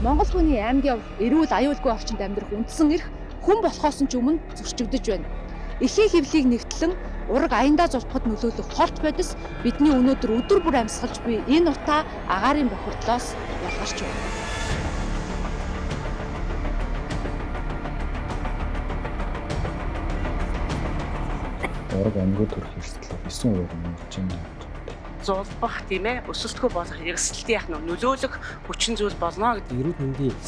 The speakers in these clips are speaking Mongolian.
Монгол хүний аймгийн явах эрүүл аюулгүй орчинд амьдрах үндсэн эрх хүн болохоос ч өмнө зөрчигдөж байна. Эхийн хэвлийг нэвтлэн ураг аяндаа зулбахад нөлөөлөх хорт бодис бидний өнөөдөр өдөр бүр амьсгалж буй энэ утаа агаарын бохирдлоос ялгарч байна. Ураг амьгүй төрөх эрсдэл 9% нэмэгдэж байна. Зулбах тийм өсөлтгүй болох эрсдэлтэй яах нь нөлөөлөх хүчин зүйл болно гэдэг. Эрүүл мэндийн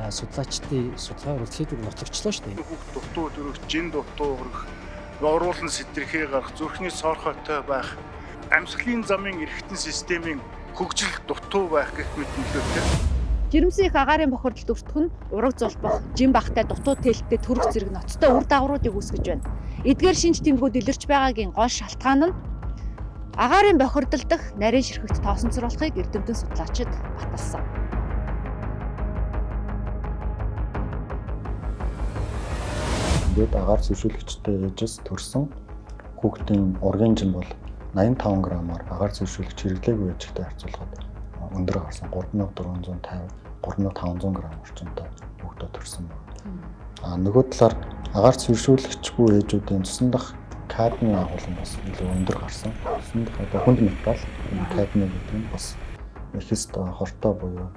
судлаачдын судалгаа урилгыг нотлогчлоо шүү дээ. Хүүхд дутуу төрөх, жин дутуу өрөх, оруулан сэтэрхий гарах, зүрхний соорхойтой байх, амьсгалын замын эрхтэн системийн хөгжил дутуу байх гэх мэт нөлөөтэй. Жирэмсэн их агаарын бохирдолд өртөх нь ураг зулбах, жин бахтай дутуу тээлттэй төрөх зэрэг ноцтой үр дагавруудыг үүсгэж байна. Эдгээр шинж тэмдгүүд илэрч байгаагийн гол шалтгаан нь агаарын бохирдол дах нарийн ширхэгт тоосонцруулахыг эрдэмтэн судлаачид баталсан. Ингээд агаар зөршүүлэгчтэй ээжээс төрсэн хүүхдийн ургийн жин бол 85 граммаар агаар зөршүүлэгч хэрэглээгүй ээжтэй харьцуулахад өндөр гарсан, 3450 3500 грамм орчимтай хүүхдөө төрсэн байна. А нөгөө талаар агаар зөршүүлэгчгүй ээжүүдийн цусан дах кадмийн агуулга бас илүү өндөр гарсан. Цусан дах одоо хүнд металл кадми гэдэг нь бас эхэст хортой буюу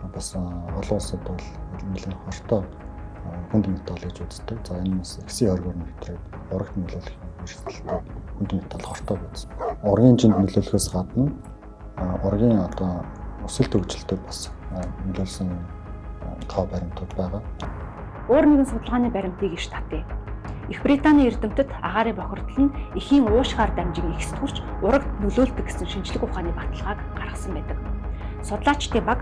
бас олон улсад бол нэлээд хортой хүнд металл гэж үздэг. За энэ бас эксийн хоргоор нэвтрээд урагт нөлөөлөх эрсдэлтэй хүнд металл хортой байсан. Ургийн жинд нөлөөлөхөөс гадна ургийн одоо өсөлт хөгжилтөд бас нөлөөлсөн тоо баримтууд байгаа. Өөр нэгэн судалгааны баримтыг иш татъя. Их Британий эрдэмтэд агаарын бохирдол нь эхийн уушгаар дамжин ихст хүрч урагт нөлөөлдөг гэсэн шинжлэх ухааны баталгааг гаргасан байдаг. Судлаачдын баг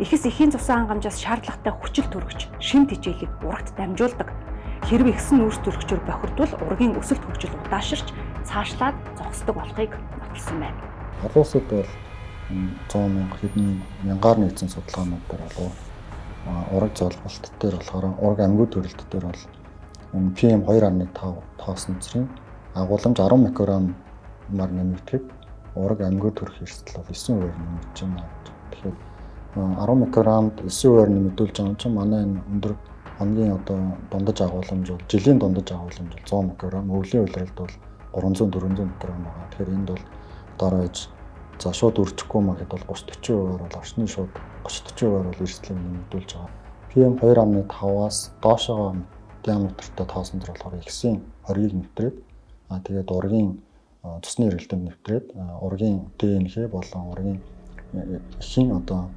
эхэс эхийн цусан хангамжаас шаардлагатай хүчил төрөгч шим тэжээлийг урагт дамжуулдаг. Хэрв ихсэн нүүрс төрөгчөөр бохирдвол ургийн өсөлт хөгжил удааширч цаашлаад зогсдог болохыг нотолсон байна. Олон улсад бол 100 мянга хэдэн мянгаар нэгдсэн судалгаанууд дээр болов ураг золболт дээр болохоор ураг амьгүй төрөлт дээр бол PM 2.5 тоосон цэрийн агуулмж 10 микрограммаар нэмэгдэхэд ураг амьгүй төрөх эрсдэл бол 9% нэмэгдэж байна. Тэгэхээр 10 микрограммд 9% нэмэгдүүлж байгаа юм чинь манай энэ өндөр хоногийн одоо дундаж агуулмж бол жилийн дундаж агуулмж бол 100 микрограмм, өвлийн улиралд бол 300 400 микрограмм байгаа. Тэгэхээр энд бол дор хаяж за шууд өрчихгүй маа гэхэд бол 30 40%-аар бол орчны шууд 30 40%-аар бол эрсдлийг нэмэгдүүлж байгаа. PM 2.5-аас доошоогоо диаметртэй тоосон зур болохоор ихсийн хоргийг нэвтрээд тэгээд ургийн цусны эргэлтэнд нэвтрээд ургийн ДНХ болон ургийн эхийн одоо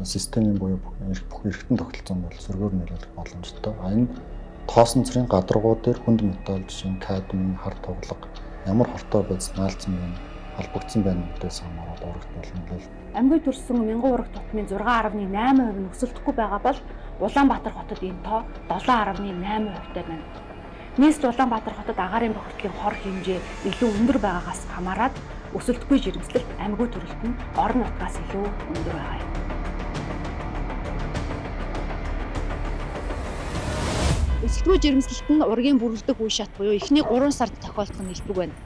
системийн буюу бүх эргэтэн тогтолцоонд бол сөргөөр нөлөөлөх боломжтой. А энэ тоосон цэрийн гадаргуу дээр хүнд металл жишээ нь кадмий, хар туглага ямар хортой бодис наалцсан байна, холбогдсон байна гэдгээс хамаарал урагт бол нөлөөл. Амьгүй төрсэн мянган ураг тутмын 6.8% нь өсөлтөхгүй байгаа бол Улаанбаатар хотод энэ тоо 7.8% тай байна. Нийслэл Улаанбаатар хотод агаарын бохирдлын хор хэмжээ илүү өндөр байгаагаас хамаарат өсөлтгүй жирэмслэлт амьгүй төрөлт нь орон нутгаас илүү өндөр байгаа юм. Өсөлтгүй жирэмслэлт нь ургийн бүрэлдэх үе шат буюу эхний 3 сард тохиолдох нь элбэг байна.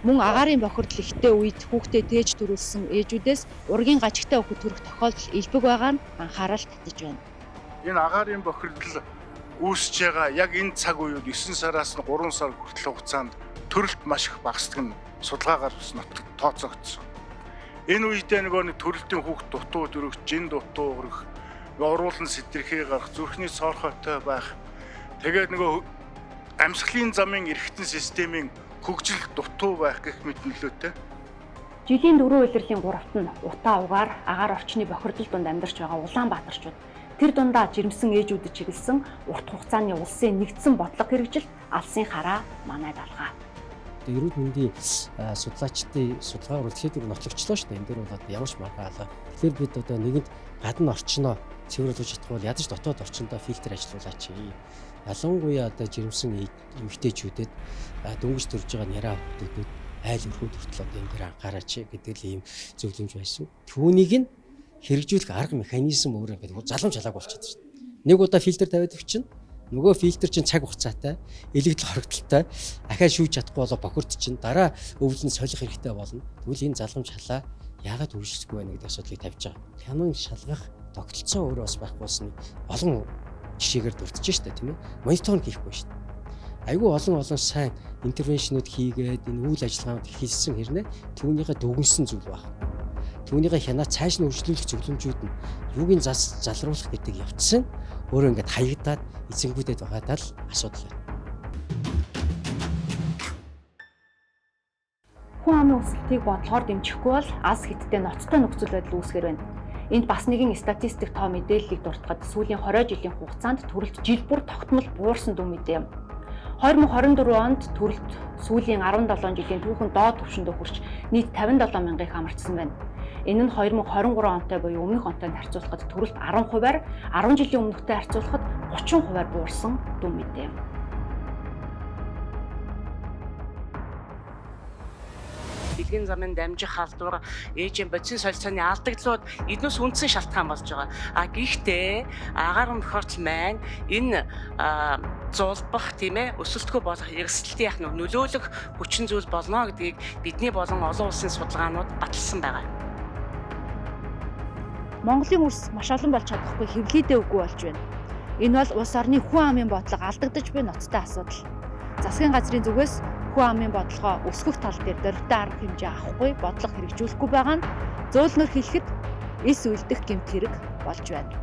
Мөн агаарын бохирдол ихтэй үед хүүхдээ тээж төрүүлсэн ээжүүдээс ургийн гажигтай хүүхэд төрөх тохиолдол элбэг байгаа нь анхаарал татаж байна. Энэ агаарын бохирдол үүсэж байгаа яг энэ цаг үеуд 9 сараас нь 3 сар хүртэл хугацаанд төрөлт маш их багасдаг нь судалгаагаар бас тооцогдсон. Энэ үедээ нөгөө нэг төрөлтийн хүүхд дутуу төрөх, жин дутуу өрөх, оруулан сэтэрхий гарах, зүрхний соорхойтой байх. Тэгээд нөгөө амьсгалын замын эрхтэн системийн хөгжил дутуу байх гэх мэт нөлөөтэй. Жилийн дөрвөн улирлын 3-т нь утаа угаар агаар орчны бохирдол дунд амьдарч байгаа Улаанбаатарчууд тэр дундаа жирэмсэн ээжүүдэд чиглэсэн урт хугацааны улсын нэгдсэн бодлого хэрэгжилт алсын хараа манай далгаа. Эрүүл мэндийн судлаачдын судалгаа урилгыг нотлогчлоо шүү дээ. Энэ дээр бол одоо ямар ч маргаалаа. Тэгэхээр бид одоо нэгэнт гадна орчноо цэвэрлэж чадахгүй бол ядаж дотоод орчиндөө фильтр ажиллуулаач. Ялангуяа одоо жирэмсэн эмэгтэйчүүдэд дөнгөж төрж байгаа няраа хүүхдүүдэд айл өрхүүд хүртэл одоо энэ дээр анхаараач гэдэг л ийм зөвлөмж байсан. Түүнийг нь хэрэгжүүлэх арга механизм өөрөө ингээд залам чалааг болчиход шүү дээ. Нэг удаа фильтр тавиад өгчин нөгөө фильтр чинь цаг хугацаатай, элэгдэл хорогдолтой, ахиад шүүж чадахгүй болоо бохирд чинь дараа өвлөн солих хэрэгтэй болно. Тэгвэл энэ залгамж халаа яагаад үргэлжлэхгүй байна гэдэг асуудлыг тавьж байгаа. Хянан шалгах Тогтолцоо өөрөө бас байхгүй болсныг олон жишээгээр дурдж штэ, тийм ээ. Мониторинг хийхгүй штэ. Айгүй олон олон сайн intervention үүд хийгээд энэ үйл ажиллагаанууд хийсэн хэрнээ түүнийхээ дүгнсэн зүйл байх. Түүнийхээ хянаа цааш нь үргэлжлүүлэх зөвлөмжүүд нь юуг нь залруулах гэдэг явцсан өөрөө ингээд хаягдаад эзэнгүүдэд байгаадаа л асуудал байна. Хүн амын өсөлтийг бодлогоор дэмжихгүй бол алс хятадтай ноцтой нөхцөл байдал үүсгэр байна. Энд бас нэгэн статистик тоо мэдээллийг дуртахад сүүлийн 20 жилийн хугацаанд төрөлт жил бүр тогтмол буурсан дүн мэдээ юм. 2024 онд төрөлт сүүлийн 17 жилийн түүхэн доод түвшиндөө хүрч нийт 57 мянгыг хамарчсан байна. Энэ нь 2023 онтой буюу өмнөх онтой харьцуулахад төрөлт 10%-аар, 10 жилийн өмнөхтэй харьцуулахад 30%-аар буурсан дүн мэдээ юм. Дэлхийн замын дамжих халдвар, ээжийн бодисын солилцооны алдагдлууд эднүс үндсэн шалтгаан болж байгаа. А гэхдээ агаар бохирдол маань энэ зулбах, тийм ээ, өсөлтгүй болох эрсдэлтийн яг нөлөөлөх хүчин зүйл болно гэдгийг бидний болон олон улсын судалгаанууд баталсан байгаа. Монголын үрс маш олон болж чадахгүй хэвлийдээ үгүй болж байна. Энэ бол улс орны хүн амын бодлого алдагдаж буй ноцтой асуудал. Засгийн газрын зүгээс хүн амын бодлогоо өсгөх тал дээр дөрвтэй арга хэмжээ авахгүй, бодлого хэрэгжүүлэхгүй байгаа нь зөөлнөр хэлэхэд эс үлдэх гэмт хэрэг болж байна.